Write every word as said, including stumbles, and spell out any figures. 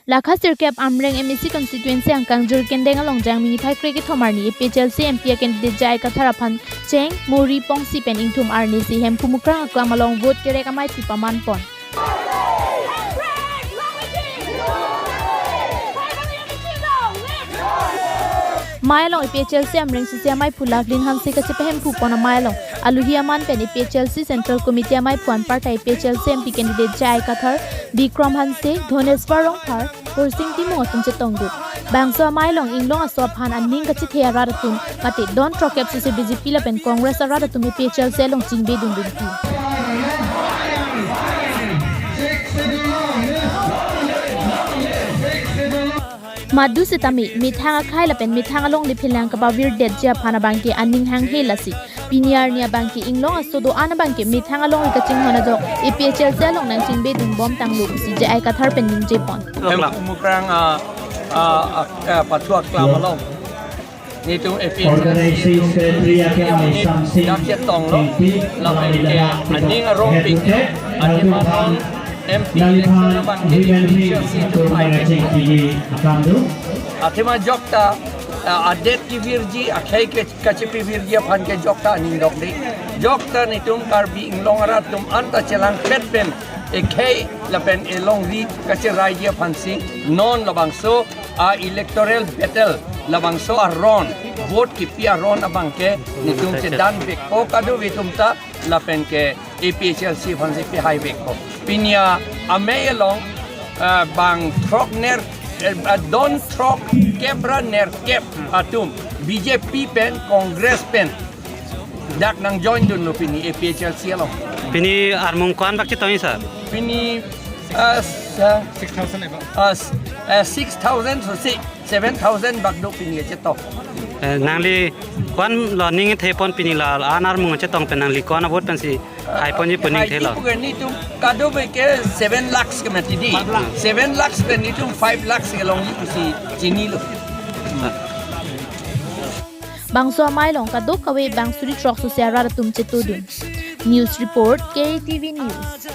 Lakha sirkep Amreng M A C constituency angkang Jirikindeng along Jangmi niphai kre kethom arni A P H L C M P a candidate J I Kathar aphan cheng, muri, pongsi pen ingthum arni si Hemphu Mukrang aklam along vote kerek amei pi paman pon. Amei along A P H L C Amreng C C amei phu Laglin Hanse kachepahemphu pon amei along aluhi aman pen A P H L C Central Committee amei phu anparta A P H L C M P candidate J I Kathar, Bikram Hanse, Dhoneswar Rongphar, Horsing Timung atum chetongdun. Bangso amei along inglong aso aphan aning kachethei arat atum mate don throkkep sose B J P lapen Congress arat atum A P H L C along chingbe dundunpi. Madu setame methang akhei lapen methang alongle phelang kapavirdetji aphan abangke aning hanghe lasi pini arni abangke inglong aso do-an abangke methang alongle kachinghon ajok A P H L C along nangchingbe dunbom tanglo pusi J I Kathar pen ningje pon. Hemphu Mukrang, ah, ah, ah, ah, pathu aklam along nelitum A P H L C Organizing Secretary atum akhei dak chetonglo, lapen ke aning arong pik, athema M P election abangke A P H L C atum ai pik. Athema jokta, ah, adet kevirji, akhei ke kachepavirji aphan ke jokta aning dokde. Jokta nelitum Karbi Anglong arat atum anta chelangpet pen akhei lapen alongri kacheraiji aphansi non labangso a-electoral battle, labangso aron, vote kipi aron abangke nelitum chedanvekpo kadokave atum ta lapen ke A P H L C aphansi pahaivekpo. Pini amei along, ah, bang throk ner, eh, ah, don throkkep ra nerkep atum B J P pen Congress pen dak nangjoin dunlo pini A P H L C along. Pini armung ko-an bak chetong, sir? Pini, ah, s-, ah, six thousand above. Ah, s-, ah, six thousand so si seven thousand bak do pini chetong. Eh, nangli ko-an lo ning thepon pini la an armung chetong pen nangli ko-an avote pensi haiponji pu ning thelo? Haiponji pu ke nelitum kadokave ke seven lakhs ke mati di. Five lakhs. Seven lakhs pen nelitum five lakhs kelongji pusi chinilo. Bangso amei along kadokave bang suri throk sose arat atum chetongdun. News report, K T V News.